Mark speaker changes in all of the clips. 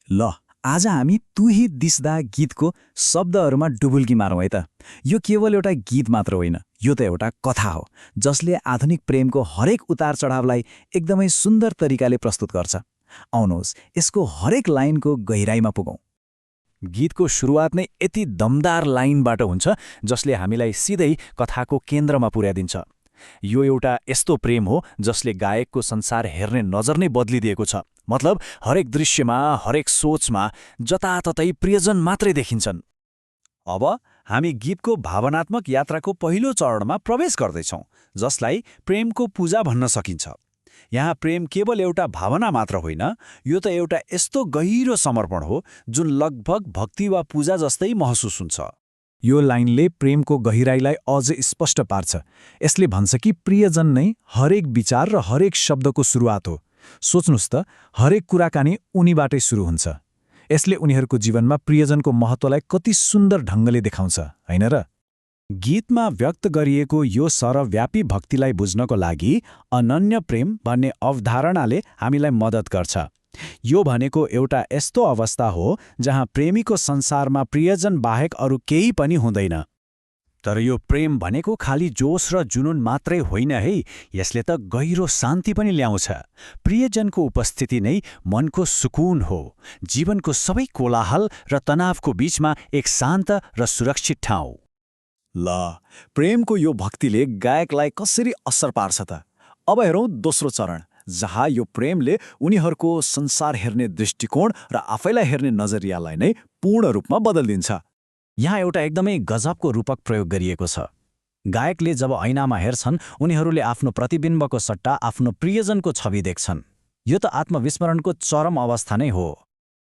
Speaker 1: ल आज हामी तु ही दिस्दा गीतको शब्दहरूमा डुबुल्की मारौँ है त। यो केवल एउटा गीत मात्र होइन, यो त एउटा कथा हो जसले आधुनिक प्रेमको हरेक उतार चढावलाई एकदमै सुन्दर तरिकाले प्रस्तुत गर्छ। आउनुहोस् यसको हरेक लाइनको गहिराइमा पुगौँ।
Speaker 2: गीतको सुरुवात नै यति दमदार लाइनबाट हुन्छ जसले हामीलाई सिधै कथाको केन्द्रमा पुर्याइदिन्छ। यो एउटा यस्तो प्रेम हो जसले गायकको संसार हेर्ने नजर नै बदलिदिएको छ। मतलब हरेक दृश्यमा, हरेक सोचमा जताततै प्रियजन मात्रै देखिन्छन्।
Speaker 3: अब हामी गीतको भावनात्मक यात्राको पहिलो चरणमा प्रवेश गर्दैछौँ, जसलाई प्रेमको पूजा भन्न सकिन्छ। यहाँ प्रेम केवल एउटा भावना मात्र होइन, यो त एउटा यस्तो गहिरो समर्पण हो जुन लगभग भक्ति वा पूजा जस्तै महसुस हुन्छ।
Speaker 2: यो लाइनले प्रेमको गहिराईलाई अझ स्पष्ट पार्छ। यसले भन्छ कि प्रियजन नै हरेक विचार र हरेक शब्दको सुरुवात हो। सोच्नुस् त, हरेक कुराकानी उनीबाटै सुरु हुन्छ। यसले उनीहरूको जीवनमा प्रियजनको महत्त्वलाई कति सुन्दर ढङ्गले देखाउँछ, होइन र?
Speaker 3: गीतमा व्यक्त गरिएको यो सर्वव्यापी भक्तिलाई बुझ्नको लागि अनन्य प्रेम भन्ने अवधारणाले हामीलाई मद्दत गर्छ। यो भनेको एउटा यस्तो अवस्था हो जहाँ प्रेमीको संसारमा प्रियजन बाहेक अरू केही पनि हुँदैन। तर यो प्रेम भनेको खाली जोश र जुनुन मात्रै होइन है, यसले त गहिरो शान्ति पनि ल्याउँछ। प्रियजनको उपस्थिति नै मनको सुकुन हो, जीवनको सबै कोलाहल र तनावको बीचमा एक शान्त र सुरक्षित ठाउँ।
Speaker 1: ल प्रेमको यो भक्तिले गायकलाई कसरी असर पार्छ त? अब हेरौँ दोस्रो चरण, जहाँ यो प्रेमले उनीहरूको संसार हेर्ने दृष्टिकोण र आफैलाई हेर्ने नजरियालाई नै पूर्ण रूपमा बदलिदिन्छ।
Speaker 2: यहाँ एउटा एकदमै गजबको रूपक प्रयोग गरिएको छ। गायकले जब ऐनामा हेर्छन्, उनीहरूले आफ्नो प्रतिबिम्बको सट्टा आफ्नो प्रियजनको छवि देख्छन्। यो त आत्मविस्मरणको चरम अवस्था नै हो।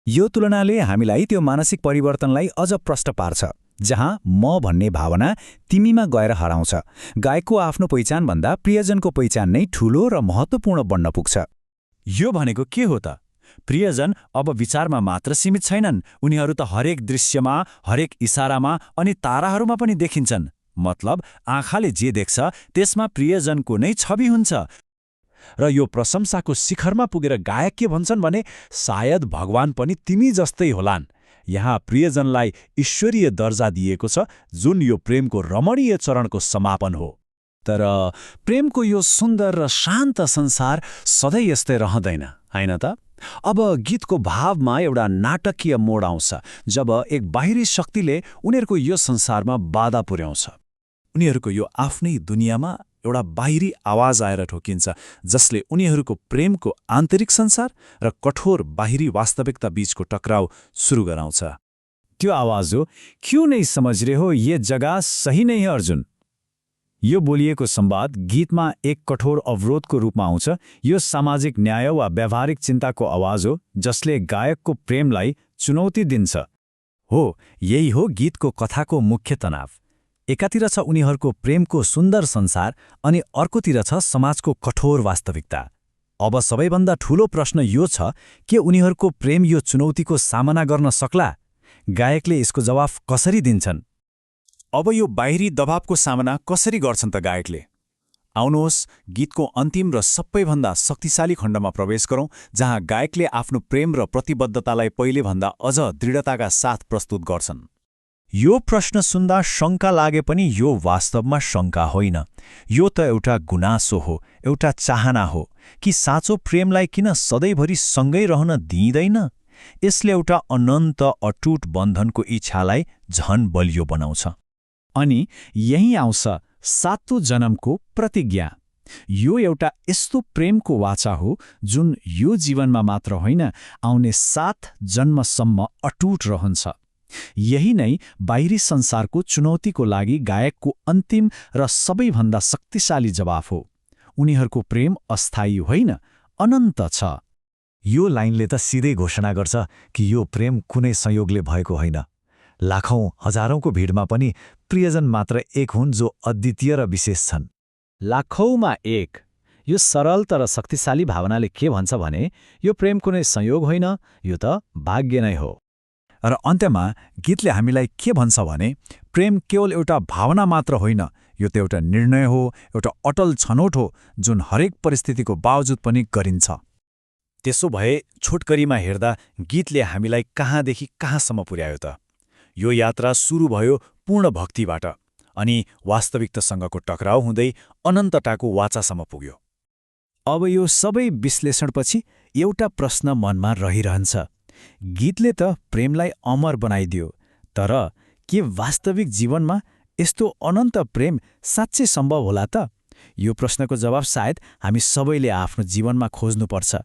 Speaker 1: यो तुलनाले हामीलाई त्यो मानसिक परिवर्तनलाई अझ प्रष्ट पार्छ, जहाँ म भन्ने भावना तिमीमा गएर हराउँछ। गायकको आफ्नो पहिचानभन्दा प्रियजनको पहिचान नै ठूलो र महत्त्वपूर्ण बन्न पुग्छ।
Speaker 3: यो भनेको के हो त? प्रियजन अब विचारमा मात्र सीमित छैनन्, उनीहरू त हरेक दृश्यमा, हरेक इसारामा अनि ताराहरूमा पनि देखिन्छन्। मतलब आँखाले जे देख्छ त्यसमा प्रियजनको नै छवि हुन्छ। र यो प्रशंसाको शिखरमा पुगेर गायक के भन्छन् भने, सायद भगवान पनि तिमी जस्तै होलान्। यहाँ प्रियजनलाई ईश्वरीय दर्जा दिएको छ, जुन यो प्रेमको रमणीय चरणको समापन हो। तर प्रेमको यो सुन्दर र शान्त संसार सधैँ यस्तै रहँदैन, होइन त? अब गीतको भावमा एउटा नाटकीय मोड आउँछ, जब एक बाहिरी शक्तिले उनीहरूको यो संसारमा बाधा पुर्याउँछ। उनीहरूको यो आफ्नै दुनियाँमा एउटा बाहिरी आवाज आएर ठोकिन्छ, जसले उनीहरूको प्रेमको आन्तरिक संसार र कठोर बाहिरी वास्तविकता बीचको टकराव सुरु गराउँछ।
Speaker 1: त्यो आवाज हो, क्यों नहीं समझ रहे हो ये जगह सही नहीं है अर्जुन। यो बोलिएको संवाद गीतमा एक कठोर अवरोधको रूपमा आउँछ। यो सामाजिक न्याय वा व्यावहारिक चिन्ताको आवाज हो, जसले गायकको प्रेमलाई चुनौती दिन्छ। हो, यही हो गीतको कथाको मुख्य तनाव। एकातिर छ उनीहरूको प्रेमको सुन्दर संसार अनि अर्कोतिर छ समाजको कठोर वास्तविकता। अब सबैभन्दा ठूलो प्रश्न यो छ, के उनीहरूको प्रेम यो चुनौतीको सामना गर्न सक्ला? गायकले यसको जवाफ कसरी दिन्छन्? अब यो बाहिरी दबावको सामना कसरी गर्छन् त गायकले? आउनुहोस् गीतको अन्तिम र सबैभन्दा शक्तिशाली खण्डमा प्रवेश गरौँ, जहाँ गायकले आफ्नो प्रेम र प्रतिबद्धतालाई पहिलेभन्दा अझ दृढताका साथ प्रस्तुत गर्छन्। यो प्रश्न सुन्दा शङ्का लागे पनि यो वास्तवमा शङ्का होइन। यो त एउटा गुनासो हो, एउटा चाहना हो कि साँचो प्रेमलाई किन सधैँभरि सँगै रहन दिइँदैन। यसले एउटा अनन्त अटुट बन्धनको इच्छालाई झन बलियो बनाउँछ। अनि यही आउँछ सातौं जन्मको प्रतिज्ञा। यो एउटा यस्तो प्रेमको वाचा हो जुन यो जीवनमा मात्र होइन, आउने 7 जन्मसम्म अटुट रहन्छ। यही नै बाहिरी संसारको चुनौतीको लागि गायकको अन्तिम र सबैभन्दा शक्तिशाली जवाफ हो। उनीहरूको प्रेम अस्थायी होइन, अनन्त छ।
Speaker 2: यो लाइनले त सिधै घोषणा गर्छ कि यो प्रेम कुनै संयोगले भएको होइन। लाखौं हजारौंको भिडमा पनि प्रियजन मात्र एक हुन् जो अद्वितीय र विशेष छन्।
Speaker 3: लाखौंमा एक। यो सरल तर शक्तिशाली भावनाले के भन्छ भने, यो प्रेम कुनै संयोग होइन, यो त भाग्य नै हो।
Speaker 1: र अन्त्यमा गीतले हामीलाई के भन्छ भने, प्रेम केवल एउटा भावना मात्र होइन, यो त एउटा निर्णय हो, एउटा अटल छनौट हो जुन हरेक परिस्थितिको बावजुद पनि गरिन्छ।
Speaker 2: त्यसो भए छोटकरीमा हेर्दा गीतले हामीलाई कहाँदेखि कहाँसम्म पुर्यायो त? यो यात्रा सुरु भयो पूर्ण भक्तिबाट अनि वास्तविकतासँगको टकराउ हुँदै अनन्तताको वाचासम्म पुग्यो।
Speaker 1: अब यो सबै विश्लेषणपछि एउटा प्रश्न मनमा रहिरहन्छ। गीतले त प्रेमलाई अमर बनाइदियो, तर के वास्तविक जीवनमा यस्तो अनन्त प्रेम साँच्चै सम्भव होला त? यो प्रश्नको जवाब सायद हामी सबैले आफ्नो जीवनमा खोज्नुपर्छ।